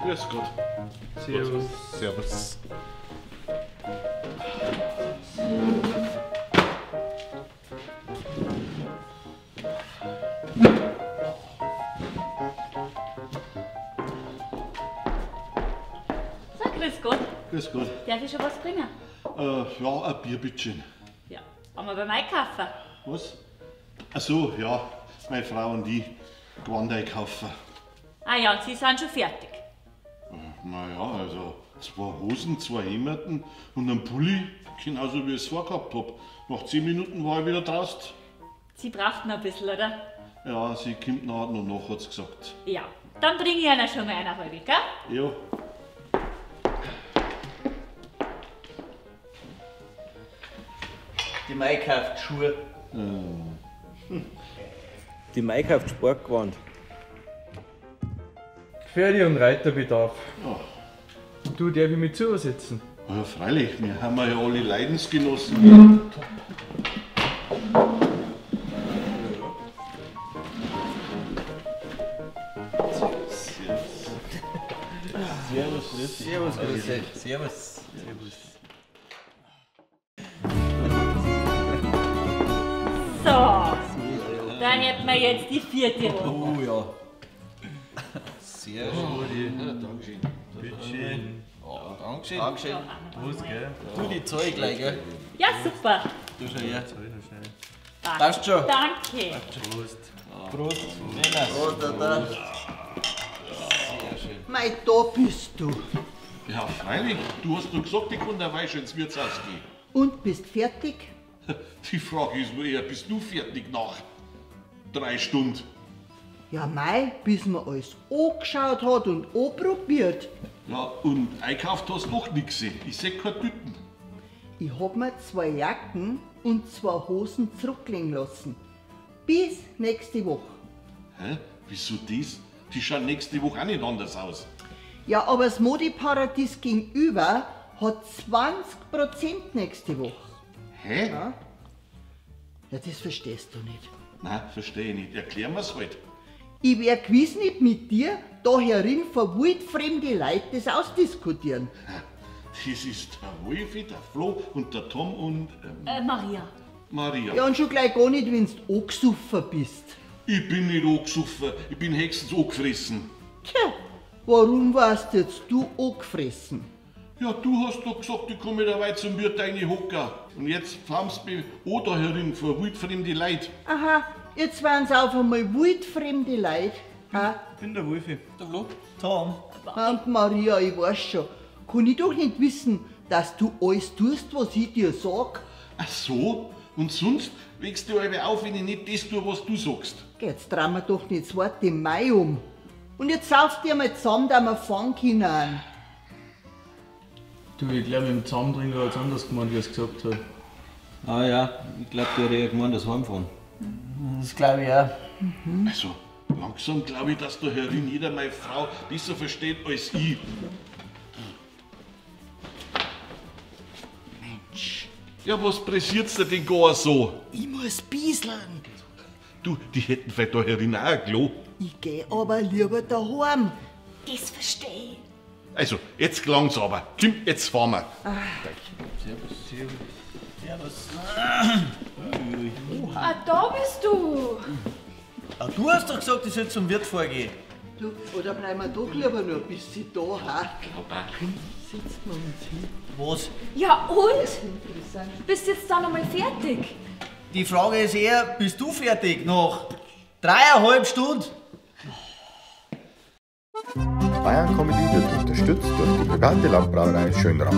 Grüß Gott. Servus. Servus. So, grüß Gott. Grüß Gott. Darf ich schon was bringen? Ja, ein Bier bitte. Ja, haben wir beim Einkaufen. Was? Ach so, ja, meine Frau und ich Gewand einkaufen. Ah ja, und Sie sind schon fertig. Naja, also 2 Hosen, 2 Hemden und ein Pulli, genauso wie ich es vorgehabt hab. Nach 10 Minuten war ich wieder draußen. Sie braucht noch ein bisschen, oder? Ja, sie kommt nachher noch nach, hat sie gesagt. Ja, dann bringe ich Ihnen schon mal eine halbe, gell? Ja. Die Mai kauft Schuhe. Die Mai kauft Sportgewand. Pferde- und Reiterbedarf. Ja. Und du, darf ich mich zusetzen? Ja, freilich, wir haben ja alle Leidensgenossen. Servus. Servus. Servus, grüß dich. Servus. Servus. So, dann hätten wir jetzt die 4. Runde. Oh ja. Sehr schön. Ja, Dankeschön. Bitteschön. Ja, Dankeschön. Dankeschön. Prost, gell? Du, die zahl ich gleich, gell? Ja, super. Du schau her. Passt. Passt schon. Danke. Prost. Prost. Prost, da. Sehr schön. Mei, da bist du. Ja, freilich. Du hast nur gesagt, ich kann dabei schon ins Wirtshaus gehen. Und bist fertig? Die Frage ist nur eher, bist du fertig nach 3 Stunden? Ja, mei, bis man alles angeschaut hat und anprobiert. Ja, und einkauft hast du noch nix. Ich seh keine Tüten. Ich hab mir 2 Jacken und 2 Hosen zurücklegen lassen. Bis nächste Woche. Hä? Wieso das? Die schauen nächste Woche auch nicht anders aus. Ja, aber das Modeparadies gegenüber hat 20% nächste Woche. Hä? Ja? Ja, das verstehst du nicht. Nein, verstehe ich nicht. Erklär mir's halt. Ich wär gewiss nicht mit dir da herin vor wildfremde Leute das ausdiskutieren. Das ist der Wolfi, der Flo und der Tom und... Maria. Maria. Ja, und schon gleich gar nicht, wenn's du angesoffen bist. Ich bin nicht angesoffen, ich bin höchstens angefressen. Tja, warum warst jetzt du angefressen? Ja, du hast doch gesagt, ich komme dabei zum Wirt reinhocken. Und jetzt flammst du mich auch da herin vor wildfremde Leute. Aha, jetzt waren's auf einmal wildfremde Leute. Ha? Ich bin der Wolfi. Der Flo. Tom. Und Maria, ich weiß schon, kann ich doch nicht wissen, dass du alles tust, was ich dir sag. Ach so? Und sonst wächst du alle auf, wenn ich nicht das tue, was du sagst. Jetzt drehen wir doch nicht das Wort im Mai um. Und jetzt sauft ihr mal zusammen, dass wir fahren können. Du, ich glaube, im Zusammentrinken hat es anders gemeint, wie er es gesagt hat. Ah ja, ich glaube, der hat eher gemeint, das Heimfahren. Das glaube ich auch. Mhm. Also, langsam glaube ich, dass da herin jeder meine Frau besser versteht als ich. Mensch. Ja, was pressiert's dir denn gar so? Ich muss bieseln. Du, die hätten vielleicht da herin auch ein Klo. Ich geh aber lieber daheim. Das versteh ich. Also, jetzt klang's aber. Kim, jetzt fahren wir. Ah. Servus. Servus. Servus. Ah, da bist du. Ah, du hast doch gesagt, ich soll zum Wirt vorgehen. Du, oder bleiben wir doch lieber noch ein bisschen da, ha? Komm, setzen wir uns hin. Was? Ja, und? Bist jetzt da noch mal fertig? Die Frage ist eher, bist du fertig nach 3,5 Stunden? Bayern Comedy wird unterstützt durch die private Landbrauerei Schönrath.